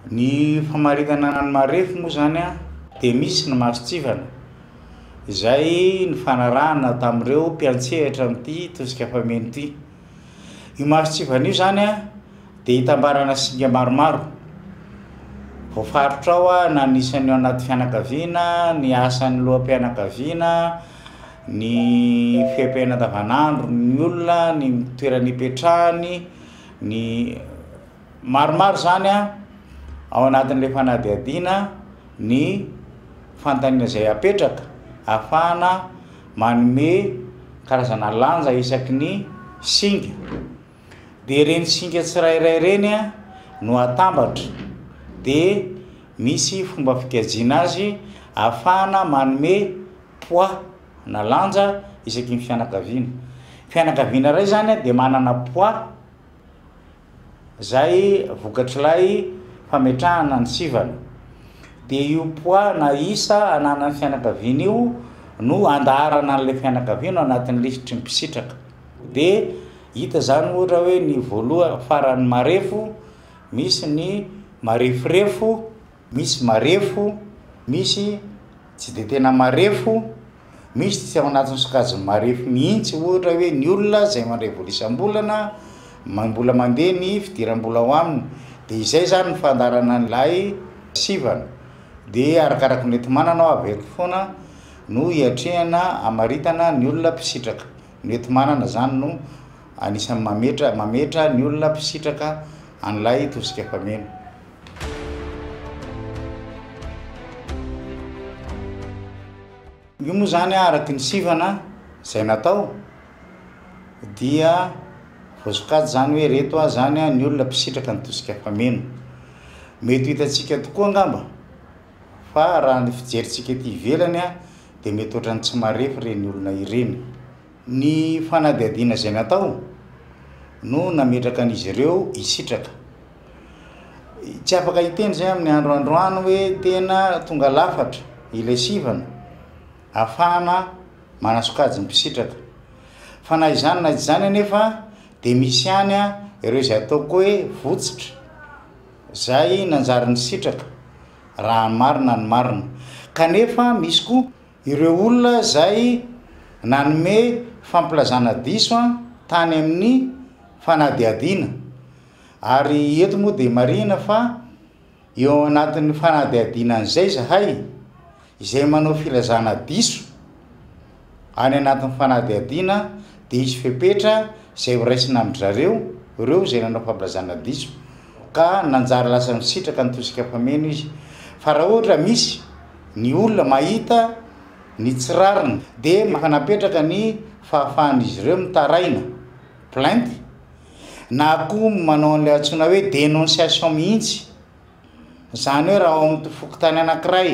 Ny famaritana ny marefo moa izany dia misy ny mason-tsivana izay nifanarahana tamin'ireo mpiantsehatra amin'ity tosika fameno ity. Io mason-tsivana io izany dia itambarana singa maromaro. Voafaritra ao na ny isan'ny ao anaty fianakaviana, ny asan'ny loham-pianakaviana, ny fiaimpiaina andavanandro ny olona, ny toerana ipetrahany, ny Maromaro izany ao anatin'ilay fanadihadiana ny fanontaniana izay apetraka ahafahana manome karazana lanja isaky ny singa. Dia ireny singa tsirairay ireny no atambatra dia misy fomba fikajiana azy ahafahana manome poids na lanja isaky ny fianakaviana. Fianakaviana iray izany dia manana poids. Zay vokatr'ilay fametrahana ny sivana. Dia io poids na isa ananan'ny fianakaviana io no andaharana an'ilay fianakaviana ao anatin'ny lisitry ny mpisitraka. Dia hita zany ohatra hoe ny voalohany farany marefo, misy ny mareforefo, misy marefo, misy tsy dia tena marefo, misy tsy ao anatin'ny sokajin'ny marefo mihitsy, ohatra hoe ny olona izay mandray vola isam-bolana, mbola mandeha ny fidiram-bola ao aminy, dia izay izany ny fandaharana an'ilay sivana, dia arakaraky ny enti-manana aho averiko foana no hiatrehana hamaritana ny olona mpisitraka, ny enti-manana izany no anisan'ny mametra mametra ny olona mpisitraka an'ilay tosika fameno. Io moa izany araky ny sivana izay natao dia voasokajy izany hoe ireto izany ny olona mpisitraka ny tosika fameno. Mety ho hitantsika tokoa angamba fa raha ny fijerintsika ety ivelany dia mety ohatran'ny tsy marefo ireny olona ireny. Ny fanadihadiana izay natao no nametraka an'izy ireo hisitraka. Tsy afaka hiteny izay amin'ny andro androany hoe tena tonga lafatra ilay sivana ahafahana manasokajy ny mpisitraka. Fa na izany na izany anefa dia misy ihany ireo izay ataoko hoe votsitra izay nanjary nisitraka raha ny marina ny marina. Kanefa misy koa Ireo olona izay nanome fampilazana diso tany amin'ny fanadihadiana. Ary eto moa dia marihina fa eo anatin'ny fanadihadiana an'izay izahay, izay manao filazana diso any anatin'ny fanadihadiana dia hisy fepetra izay ho raisina amin-dry zareo, ireo izay nanao fampilazana diso ka nanjary lasa nisitraka ny tosika fameno izy. Fa raha ohatra misy Ny olona mahita ny tsy rariny dia manapetraka ny fahafahan'izy ireo mitaraina, plainte, na koa manao an'ilay antsoina hoe dénonciation mihitsy. Izany hoe raha ao amin'ny fokontany anankiray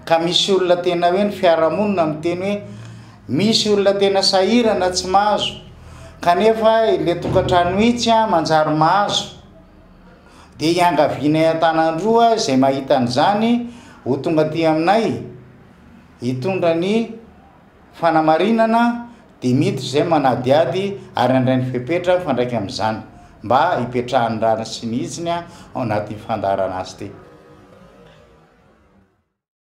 ka misy olona tena hoe ny fiarahamonina miteny hoe misy olona tena sahirana tsy mahazo kanefa ilay tokantrano itsy manjary mahazo. Dia iangavianay an-tanan-droa izay mahita an'izany ho tonga aty aminay hitondra ny fanamarinana dia miditra izay manadihady ary handray ny fepetra mifandraika amin'izany mba hipetrahan'ny rariny sy ny hitsiny ao anatin'ny fandaharan'asa ity.